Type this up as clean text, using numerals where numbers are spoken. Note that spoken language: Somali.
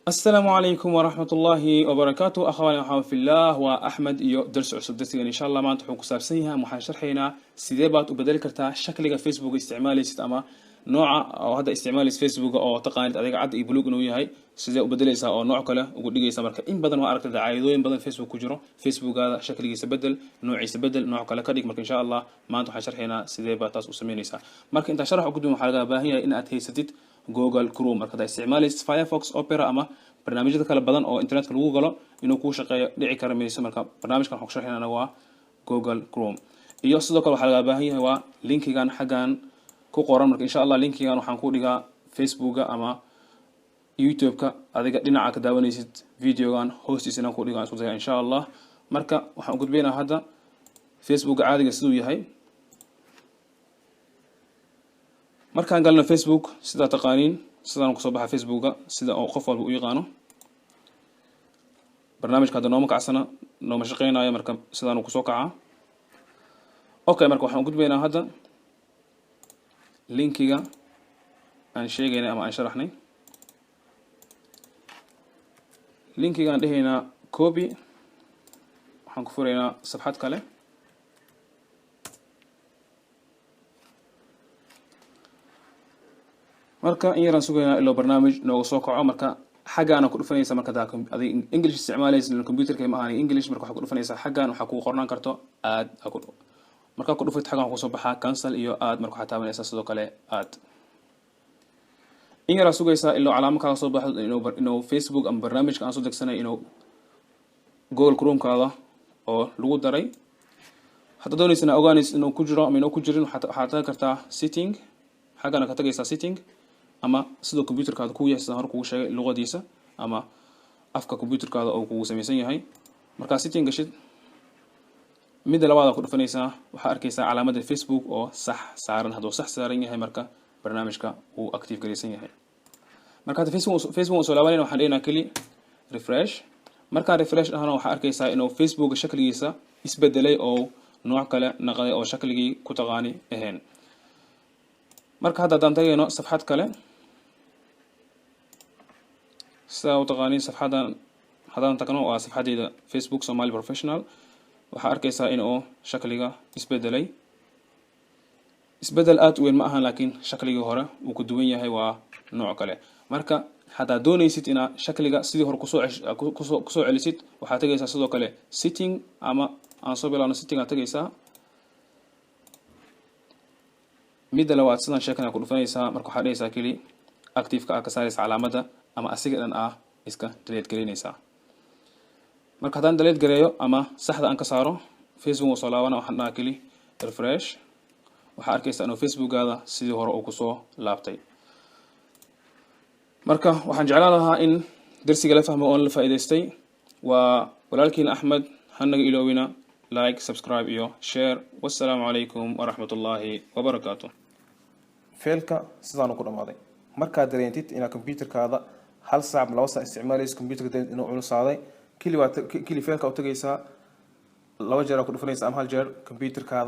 Asalaamu calaykum waraxmat ullaahi wabarakaatu. Akhwaani waxaan fillaah, waa Axmed iyo darsi cusub. Darsigan insha Allah maanta wuxuu ku saabsan yahay ama waxaan sharxaynaa sidee baad u bedeli kartaa shakliga Facebook isticmaalaysid ama nooca oo hadda isticmaalaysid Facebooka oo taqaanid adiga cad iyo buluug inuu yahay, sidee u bedelaysaa oo nooc kale ugu dhigaysa. Marka in badan waa aragtay dacaayadooyin badan Facebook ku jiro: Facebookaada shakligiisa bedel, noociisa bedel, nooc kale ka dhig. Marka insha Allah maanta waxaan sharxaynaa sidee baad taas u samaynaysaa. Marka intaan sharax u gudbin, waxaa laga baahan yahay in aad haysatid Google Chrome. Marka haddaa isticmaalaysid Firefox, Opera ama barnaamijyada kale badan oo internetka lagu galo, inuu kuu shaqeeyo dhici kara mayso. Marka barnaamijkan waxaan ku sharxaynaa waa Google Chrome. Iyo sidoo kale waxaa laga baahan yahay waa linkigan xaggan ku qoran. Marka insha Allah linkigan waxaan ku dhigaa Facebooka ama YouTube-ka adiga dhinaca ka daawanaysid videogan hoostiisa inaan ku dhigaan isku daya insha Allah. Marka waxaan u gudbaynaa hadda Facebooka caadiga siduu yahay. Markaan galno Facebook, sidaa taqaaniin sidaan kusoo baxa Facebooka, sida oo qof walba u yaqaano. Barnaamijka hadda nooma kacsana, nooma shaqeynayo. Marka sidaanu kusoo kacaa. Okay, marka waxaan u gudbaynaa hadda linkiga aan sheegaynay ama aan sharaxnay. Linkiga aan dhehaynaa copy, waxaan ku furaynaa safxad kale. Marka in yaraan sugaynaa iloo barnaamij nooga soo kaco. Marka xaggaana ku dhufanaysa. Marka hadaa adig English isticmaalaysa, computerka ma ahan English, marka waxaa ku dhufanaysaa xaggan waxaa kugu qornaan karto aad. Markaa ku dhufat, xaggan waxaa kusoo baxaa cancel iyo aad. Marka waxaa taabanaysaa sidoo kale aad. In yaraa sugaysaa iloo calaamo kaaga soo baxdo inuu Facebook ama barnaamijka aan soo degsanay inuu Google Chromekaada oo lagu daray. Haddaad doonaysa inaa ogaanaysa inuu ku jiro ama inuu ku jirin, waxaad tagi kartaa setting, xaggana ka tagaysaa setting, ama siduu computerkaada ku yahay, sidaan hore kugu sheegay, luqadiisa ama afka computerkaada oo kugu samaysan yahay. Markaa setting gashid, midda labaad ku dhufanaysaa, waxaa arkaysaa calaamadda Facebook oo sax saaran. Hadduu sax saaran yahay, marka barnaamijka uu active garaysan yahay. Marka hadda Facebook soo laabanayna, waxaan dhehnaa keli refresh. Markaan refresh dhahno, waxaa arkaysaa inuu Facebook shakligiisa isbedelay oo nooc kale naqday oo shakligii ku taqaani ahayn. Marka hadda haddaan tagayno safxad kale, sidaa u taqaaniin, safxaddan haddaan tagno waa safxaddeyda Facebook Somali Professional, waxaa arkaysaa in uu shakliga isbedelay. Isbedel aada u weyn ma ahan, laakiin shakligii hore uu ku duwan yahay, waa nooc kale. Marka haddaad doonaysid inaad shakliga sidii hore kusoo celisid, waxaad tegaysaa sidoo kale setting, ama aan soo bilaabno setting aad tegaysaa. Midda labaad sidaan sheekan ku dhufanaysaa. Marka waxaad dhehaysaa keli active-ka ah ka saaraysa calaamadda ama asiga dhan ah iska delete gareynaysaa. Marka haddaan delete gareeyo ama saxda aan ka saaro, Facebook soo laabana, waxaan dhahaa keli refresh. Waxaa arkaysaa inuu Facebookaada sidii hore uu kusoo laabtay. Marka waxaan jeclaan lahaa in darsiga la fahmo oon la faa'iidaystay. Waa walaalkiina Axmed. Hanaga iloowina like, subscribe iyo share. Wassalaamu calaykum waraxmat ullaahi wabarakaatu. Feelka sidaanu ku dhamaaday. Markaad dareentid inaad computerkaada hal saac ama 2 saac isticmaalayso, computerka dareentid inuu culusaaday, keli waa keli feelka u tagaysaa, laba jeer aa ku dhufanaysa ama hal jeer computerkaada.